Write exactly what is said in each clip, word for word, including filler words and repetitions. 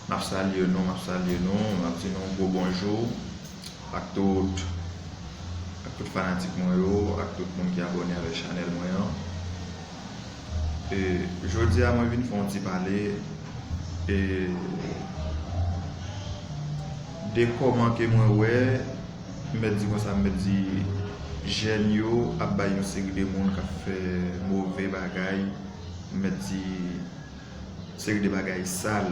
M ap salye nou, m ap salye nou, m ap di nou gwo bonjou ak tout, ak tout fanatik mwen yo, ak tout moun ki abòne avèk chanèl mwen an. E, jodi a, mwen vin fè yon ti pale, e, de kòman ke mwen wè, m mèt di konsa, m mèt di jèn yo ap bay yon seri de moun k ap fè move bagay, m mèt di seri de bagay sal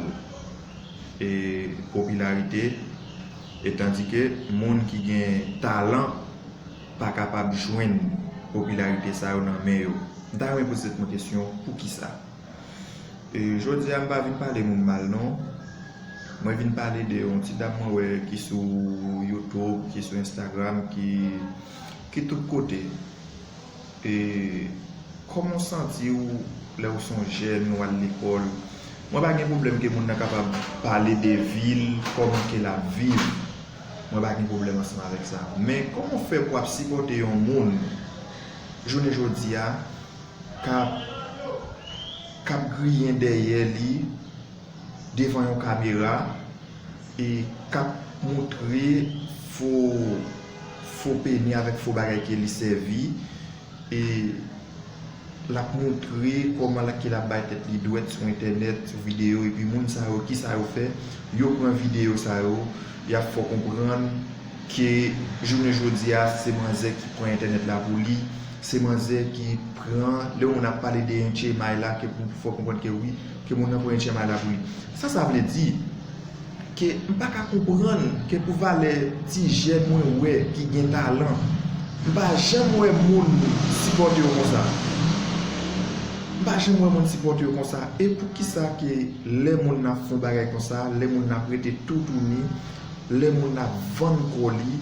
e popilarite, e tandike moun ki gen talan pa kapab jwenn popilarite sa yo nan men yo. M ta renmen poze tèt mwen kesyon, poukisa? E, jodi a, m pa vin pale moun mal, non. Mwen vin pale de yon ti dam mwen wè ki sou YouTube, ki sou Instagram, ki, ki tout kote. E, kòman w santi w lè w se yon jèn, w al lekòl? Mwen pa gen pwoblèm ke moun nan kapab pale de vi l, kòman ke l ap viv. Mwen pa gen pwoblèm ansanm avèk sa. Men kòman w fè pou w ap sipòte yon moun, jounen jodi a, k ap, k ap griyen dèyè li devan yon kamera, e k ap montre fo, fo peni avèk fo bagay ke li sèvi, e l ap montre kòman l, ke l ap bay tèt li dwèt sou entènèt, sou videyo, epi moun sa yo, kisa yo fè? Yo pran videyo sa yo, y ap fè w konprann ke jounen jodi a, se manzè ki pran entènèt la pou li, se manzè ki pran, lè yon moun ap pale de H M I la, ke pou fè w konprann ke wi, ke moun nan pran H M I la pou li. Sa sa vle di? Ke m pa ka konprann ke pou valè ti jèn mwen wè ki gen talan, m pa janm wè moun sipòte yo konsa. M pa janm wè moun sipòte yo konsa. E poukisa ke lè moun nan ap fè yon bagay konsa, lè moun nan ap rete toutouni, lè moun nan ap vann kò li,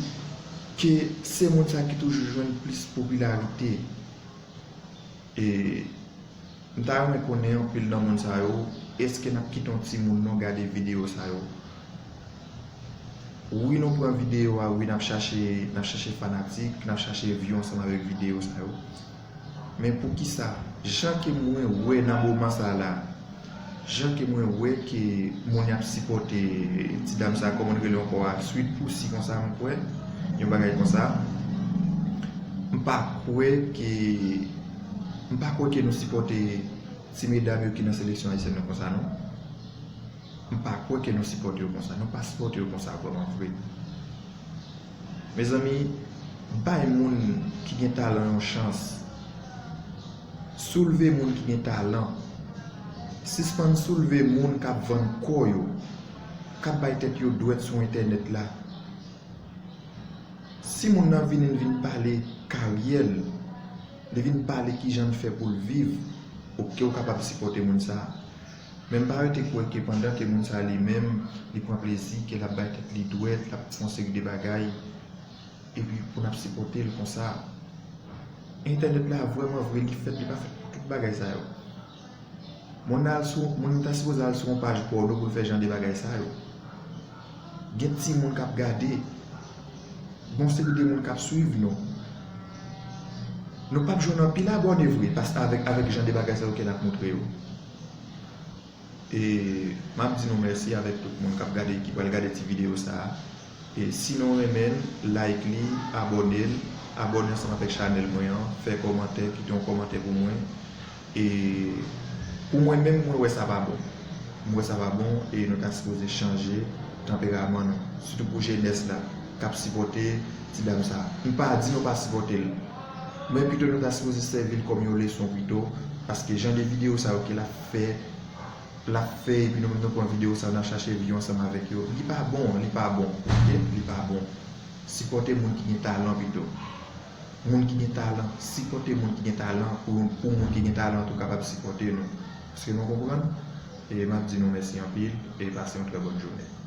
ke se moun sa ki toujou jwenn plis popilarite? E m ta renmen konnen anpil nan moun sa yo, èske n ap kite yon timoun non gade videyo sa yo? Wi, nou pran videyo a, wi, n ap chache, n ap chache fanatik, n ap chache view ansanm avèk videyo sa yo. Men poukisa, jan ke mwen wè nan moman sa la, jan ke mwen wè ke moun y ap sipòte ti dam sa, kòman l rele ankò a, Sweet Pussy konsa, m kwè, yon bagay konsa. M pa kwè ke, m pa kwè ke nou sipòte ti medam yo ki nan seleksyon ayisyèn nan konsa, non. M pa kwè ke nou sipòte yo konsa. Nou pa sipòte yo konsa vrèman vre. Mezanmi, bay moun ki gen talan yon chans. Soulve moun ki gen talan. Sispann soulve moun k ap vann kò yo, k ap bay tèt yo dwèt sou entènèt la. Si moun nan vini, l vin pale karyè l, li vin pale kijan l fè pou l viv, oke, ou kapab sipòte moun sa a. Men m pa rete kwè ke pandan ke moun sa a li menm, li pran plezi, ke l ap bay tèt li dwèt, l ap fè yon seri de bagay, epi pou n ap sipòte l konsa. Entènèt la vrèman vre, li fèt, li pa fèt pou tout bagay sa yo. Moun al sou, moun ta sipoze al sou yon paj pòno pou l fè jan de bagay sa yo. Gen timoun k ap gade, gon seri de moun k ap swiv nou. Nou p ap jwenn anpil abòne vre, paske avèk, avèk jan de bagay sa yo ke n ap montre yo. E m ap di nou mèsi avèk tout moun k ap gade, ki pral gade ti videyo sa a. E si nou renmen l, like li, abòne l, abòne ansanm avèk chanèl mwen an, fè kòmantè, kite yon kòmantè pou mwen. E pou mwen menm, mwen wè sa pa bon. Mwen wè sa pa bon e nou ta sipoze chanje tanperaman nou. Sitou pou jenès la k ap sipòte ti dam sa. M pa di nou pa sipòte l. Men pito nou ta sipoze sèvi l kòm yon leson pito, paske jan de videyo sa yo ke l ap fè, l ap fè, epi nou menm nou pran videyo sa yo, n ap chache view ansanm avèk yo. Li pa bon, li pa bon, oke? Li pa bon. Sipòte moun ki gen talan pito. Moun ki gen talan, sipòte moun ki gen talan pou, pou moun ki gen talan tou kapab sipòte nou. Èske nou konprann? E m ap di nou mèsi anpil e pase yon trè bòn jounen.